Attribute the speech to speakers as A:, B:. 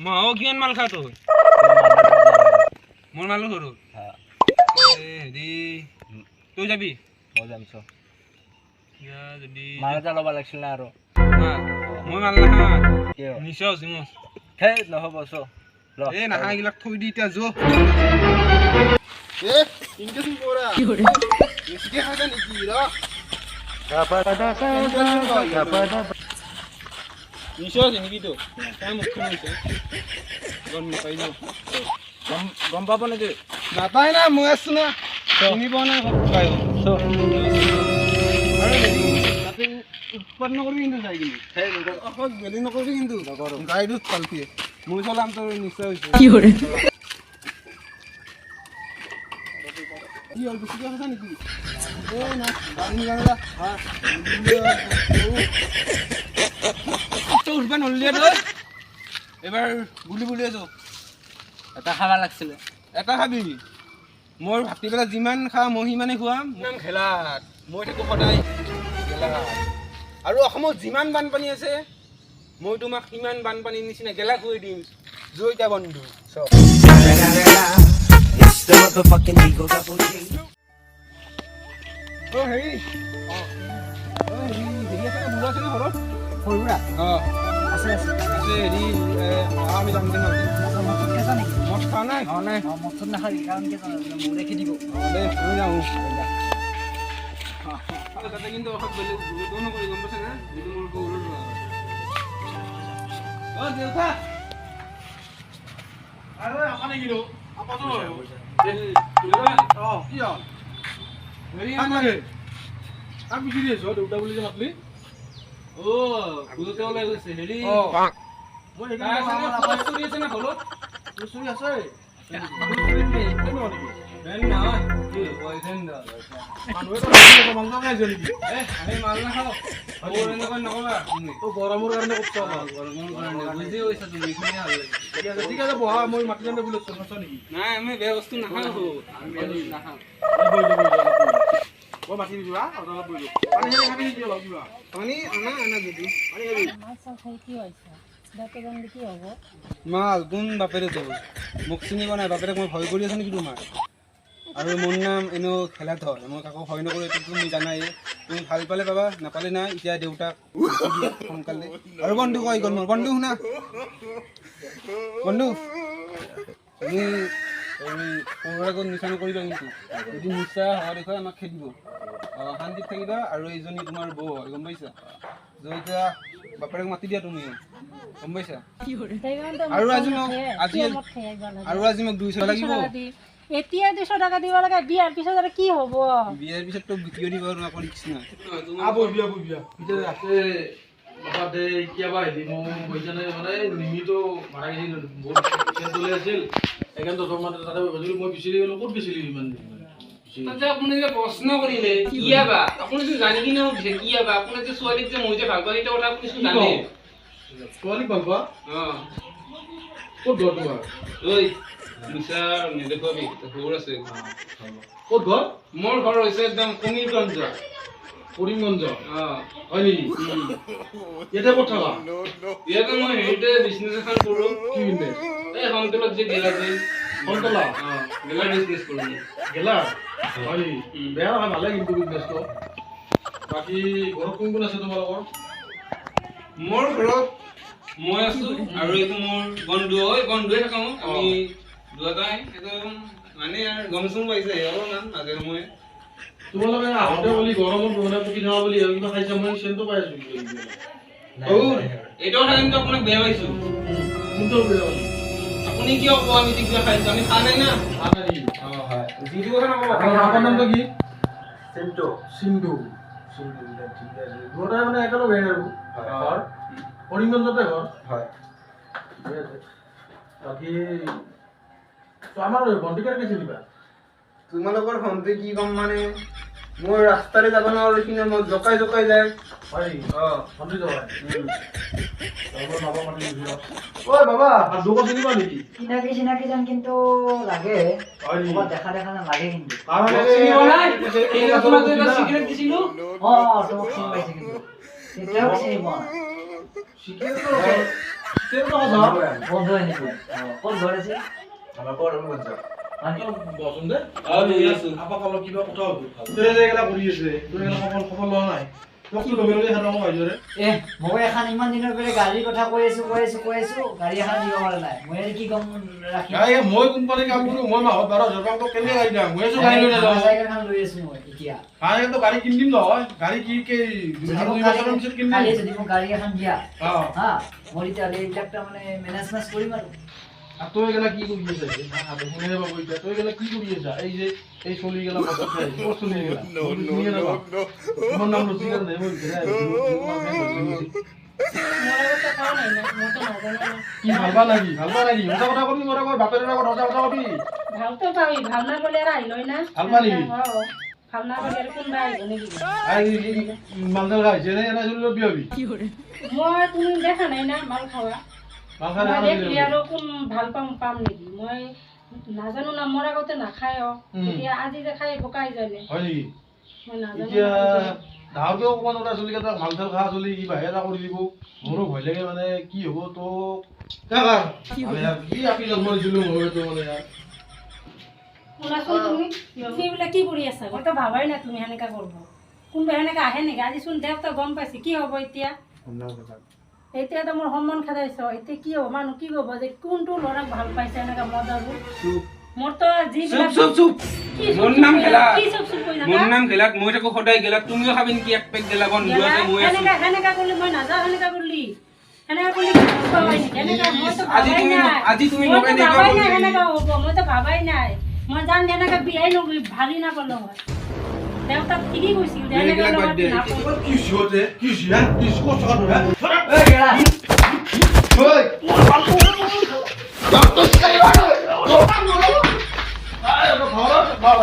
A: মই কিমান মাল খা তই? মোৰ মালো ধৰো। হেৰি, তই যাবি?
B: মই যাম। চ।
A: যদি
B: মাল এটা ল'ব লাগিছিল না আৰু।
A: মই মাল নাখাওঁ। নিচা হৈছে মোৰ।
B: সেই নহ'ব, চ।
A: এই নাখাওঁ, এইবিলাক থৈ দি এতিয়া যো। বেছিকে খাইছা নেকি? ৰ, নিচা হৈছে নেকি তো? তাই মুখখন হৈছে, গম নাপাই ন?
B: গম পাব নেকি?
A: নাপায় না, মই আছো না, চিনি পোৱা নাই। আৰু তাতে উৎপাত নকৰিবি কিন্তু, যাই কিন্তু অকল গেলি নকৰিবি কিন্তু। গাড়ীটোত পাল্টি মই চলাম, তোৰ নিশ্চয় হৈছে। কি হ'ল, বেছিকে খাইছা নেকি? এই না, তই উঠবা নললি তই। এবাৰ গুলি বুলি আছো।
B: এটা খাবা লাগছিলে।
A: এটা খাবি? মোৰ ভাটিবেলা যিমান খাওঁ মই সিমানেই খুৱাম। ইমান খেলাত মই থাকোঁ সদায় গেলাত। আৰু অসমত যিমান বানপানী আছে, মই তোমাক সিমান বানপানীৰ নিচিনা গেলা খুৱাই দিম। জয়িতা বন্ধু। অ হেৰি, অ হেৰি, হেৰি আছে নে? বুঢ়া আছে নে ঘৰত?
C: সৰু বুঢ়া?
A: অ।
C: আছে, আছে।
A: আছে। হেৰি, আমি যাম দে।
C: নেকি
A: মদ খোৱা নাই? খোৱা নাই।
C: মদ চদ নাখাবি, কাৰণ কি জানো, মোৰে খেদিব।
A: দে, আমি যাওঁ। তাতে কিন্তু অসৎ বেলেগ গুৰুত্ব নকৰি, গম পাইছে না? যিটো মোৰ গৌৰৱ। অ দেউতা।
D: আৰে আপা নেকি? আপাতো। অ, কি হ'ল? কাক লাগে? কাক বিচাৰি আছ দেউতা বুলি যে মাতলি?
A: অ, ভুলতে ওলাই গৈছে। হেৰি,
D: মই
A: চুৰি আছে না ঘৰত?
D: চুৰি আছে।
A: নহয়, আমি মাল নাখাওঁ।
D: গৰমৰ কাৰণে। ঠিক আছে, বহা, মই মাতি আনিব বুলি নেকি?
A: নাই, আমি বেয়া বস্তু নাখাওঁ, নাখাওঁ।
D: মই মাতি দিছোঁ। অলপ বহি পানী চানী খাবি নেকি? অলপ কিবা
A: পানী আনা, আনা যদি।
D: পানী খাবি?
E: কি হ'ব?
A: মাল কোন বাপেৰে তোৰ মোক চিনি পোৱা নাই? বাপেৰে মই ভয় কৰি আছো নেকি তোমাৰ? আৰু মোৰ নাম এনেও খেলাত হয়, মই কাকো ভয় নকৰোঁ, এইটো তুমি জানাই। তুমি ভাল পালে পাবা, নাপালে নাই। এতিয়া দেউতাক সোনকালে। আৰু বন্ধু কৈ গ'ল মোৰ বন্ধু। শুনা বন্ধু, তুমি এই সৰুৰ আগত নিচা নকৰিবা কিন্তু। যদি নিচা হোৱা দেখুৱাই, আমাক খেদিব। শান্তিত থাকিবা। আৰু এইজনী তোমাৰ বৌ হয়, গম পাইছা? এতিয়া বাপেৰক মাতি দিয়া তুমি, গম পাইছা? আৰু আজি মোক আজি আৰু আজি মোক 200 লাগিব।
E: এতিয়া 200 টকা দিব লাগে, বিয়াৰ পিছত আৰু কি হ'ব?
A: বিয়াৰ পিছত তোক বিকিও দিব আৰু, আকৌ ৰিক্স নাই।
D: বহিবি, বহিবি। আছে বাবা দে। কিবা হেৰি, মোৰ পইচা নাই, মানে নিমিটো মাৰা গৈছিল, বহুত চেণ্টলে আছিল, সেইকাৰণে তহঁতৰ মানে তাতে মই বিচাৰি গ'লো। ক'ত গৈছিলি ইমান?
A: তাতে আপুনি যে প্ৰশ্ন কৰিলে কিয়াবা, আপুনি চোন জানি কিনে মোক দিছে কিয়াবা। আপুনি যে ছোৱালীক যে মই যে ভাল পাওঁ, সেইটো কথা আপুনি চোন জানে।
D: ছোৱালীক ভাল পোৱা?
A: অ।
D: ক'ত ঘৰ তোমাৰ?
A: ঐ, মিছা নেদেখুৱাবি, সৰু আছে।
D: ক'ত ঘৰ?
A: মোৰ ঘৰ হৈছে একদম কৰিমগঞ্জ।
D: কৰিমগঞ্জ?
A: অ।
D: হয় নেকি? ইয়াতে ক'ত থাকা?
A: ইয়াতে মই হেৰিতে বিজনেছ এখন কৰোঁ।
D: কি বিজনেছ?
A: এই সন্তলত যে গেলা যে।
D: সন্তলা?
A: অ, গেলাৰ বিজনেছ কৰোঁ।
D: গেলা, হয় নেকি? বেয়া নহয়, ভালে কিন্তু বিজনেছটো। বাকী ঘৰত কোন কোন আছে তোমালোকৰ?
A: মোৰ ঘৰত মই আছো আৰু এইটো মোৰ বন্ধু হয়, বন্ধুৱে থাকোঁ আমি দুয়োটাই। এইটো মানে আৰু গম চম পাইছে অলপমান মাজে সময়ে।
D: তোমালোকে আহোঁতে বুলি গৰমত মানে পকি থকা বুলি কিবা খাইছা? মই চেণ্টটো পাই আছো।
A: এইটো কথা কিন্তু আপোনাক বেয়া পাইছো।
D: কোনটো বেয়া পাইছো?
A: আপুনি কিয় কওঁ আমি কিবা খাইছো? আমি খোৱা নাই না।
D: খোৱা নাই নেকি?
A: যিটো কথা নক'ব।
D: আপোনাৰ নামটো কি?
B: চিন্তু।
D: চিন্তু, চিন্তু, ঠিক আছে। দুয়োটাই মানে একেলগে আৰু ঘৰ কৰিমগঞ্জতে ঘৰ?
B: হয়।
D: ঠিকে আছে। বাকী আমাৰ ভণ্টিক কেনেকৈ চিনিবা?
A: তোমালোকৰ ভণ্টি কি ক'ম, মানে মই ৰাস্তাৰে যাব নোৱাৰো, সিনে মোক জকাই জকাই যায়।
D: হয় নেকি?
A: অ।
D: ভণ্টি জকাই? বাবা মাতি দিছো। ঐ বাবা, দুক চিনিবা নেকি?
C: চিনাকি চিনাকি যেন কিন্তু লাগে।
D: হয় নেকি?
C: ক'ৰবাত দেখা দেখা যেন লাগে কিন্তু।
A: চিনি পোৱা নাই? তোমাক এবাৰ চিগাৰেট দিছিলো।
C: অ, তোমাক চিনি পাইছে কিন্তু তেওঁক চিনি পোৱা নাই।
D: চিগাৰেট?
C: বন্ধু হয় নেকি? ক'ত ঘৰ আছে?
B: আমাৰ কৰমগঞ্জ।
C: হয় নেকি?
D: বচোন দে।
A: অ, বহি আছো।
D: আপাক অলপ কিবা কথা হ'ব। তই যে এইগিলা কৰি আছে, তই এইগিলা সফল সফল হোৱা নাই। তোকতো লগে লগে সেনেকুৱা আহিছে।
C: এ মই এখন ইমান দিনৰ পৰা গাড়ীৰ কথা কৈ আছো, কৈ আছো, কৈ আছো, গাড়ী এখন দিব পৰা নাই। মই আৰু কি গম ৰাখিম?
D: নাই, মই কোম্পানী কাম কৰোঁ, মই মাহত 12,000 পাওঁ, তোক কেনেকৈ গাড়ী দিম? মই আছো গাড়ী লৈ নাযাওঁ।
C: চাইকেলখন লৈ আছো মই এতিয়া।
D: গাড়ী গাড়ী কিনি দিম নহয়, গাড়ী কি কি
C: যদি
D: আৰু
C: মোক
D: 2
C: গাড়ী
D: বছৰৰ পিছত কিনি
C: কালি
D: দিম।
C: যদি মোক গাড়ী এখন দিয়া,
D: অ।
C: হা, মই তেতিয়াহ'লে এইবিলাক তাৰমানে মেনেজ মেনেজ কৰিম আৰু।
D: আৰু তই এগিলা কি কৰি আছা? শুনে পাব এতিয়া। তই এগিলা কি কৰি আছা? এই যে এই চলি গেলা মদ খাই, ক'ৰ চলি গেলা? চিনিয়ে নাপাওঁ। তোমাৰ নাম লুচি কাৰণে মই ভিতৰে আহিছোঁ।
E: মোৰ আগতে কোৱা নাই না, মইতো নাজানো না।
D: কি ভাল পা নেকি? ভাল পা নেকি? সঁচা কথা কবি মোৰ আগত, বাপেৰৰ আগত সঁচা কথা কবি।
E: ভালতো পাবি, ভাল নাপালে আৰু আহিল হয় না।
D: ভাল পা নেকি?
E: অ, ভাল নাপালে আৰু কোনোবা আহিব নেকি?
D: মালডাল খাইছে নে এনে চলি বিয়া হবি?
E: মই তুমি দেখা নাই না মাল খোৱা।
D: মাল খাই
E: মই
D: দেখা
E: দেখলি
D: নাছিলো।
E: আৰু কোন ভাল পাম পাম নেকি? মই নাজানো না, মোৰ আগতে নাখায়। অ, এতিয়া আজি যে খাই বোকাই যায়।
D: হয় নেকি?
E: মই নাজানো।
D: এতিয়া ডাঙৰকেও ক'ব নোৱাৰা, চলিকেইটা মাল চাল খা চলি কিবা এটা কৰি দিব, মোৰো ভয় লাগে। মানে কি হ'ব তোক মানে ইয়াৰ কি আপি জন্ম দিছিলো মই এইটো মানে ইয়াৰ।
E: শুনাচোন, তুমি তুমি বোলে কি কৰি আছা? মইতো ভাবাই নাই তুমি সেনেকা কৰিব। কোনোবা সেনেকা আহে নেকি? আজি চোন দেউতা গম পাইছে, কি হ'ব এতিয়া? এতিয়াতো মোৰ সন্মান খেদাইছ। এতিয়া কি হ'ব? মানুহ কি ক'ব যে কোনটো ল'ৰাক ভাল পাইছে এনেকা মজাবোৰ? মোৰতো যিবিলাক
A: চুপ চুপ।
E: কি?
A: মোৰ নাম খেলা।
E: কি চুপ চুপ কৰি
A: মোৰ
E: থাকা?
A: নাম খেলাত মই থাকো সদায় গেলাত। তুমিও খাবি নেকি এক পেক গেলা? বন্ধু আছে, মই আছো।
E: সেনেকা সেনেকা কৰিলে মই নাযাওঁ। সেনেকা কৰিলি, সেনেকা কৰিলে কি ভাল পাবা নেকি? সেনেকা মইতো
A: আজি
E: ভাবাই
A: তুমি
E: নাই।
A: আজি তুমি মোক
E: মইতো
A: এনেকুৱা
E: ভাবাই নাই
A: কৰিলি।
E: সেনেকা হ'ব, মইতো ভাবাই নাই। মই যাম যেনেকা বিয়াই নকৰি ভালেই নাপালো হয়। দেউতাক ঠিকেই কৈছিল যে এনেকা
A: এইবিলাক বাদ
E: লগত
A: দে।
E: নাপাওঁ।
D: কি হৈছে? কি হৈছে হা? কি হৈছে? ক'ত থকা তই হা?
C: ঐ গেলা।
D: ঐ! ঘৰত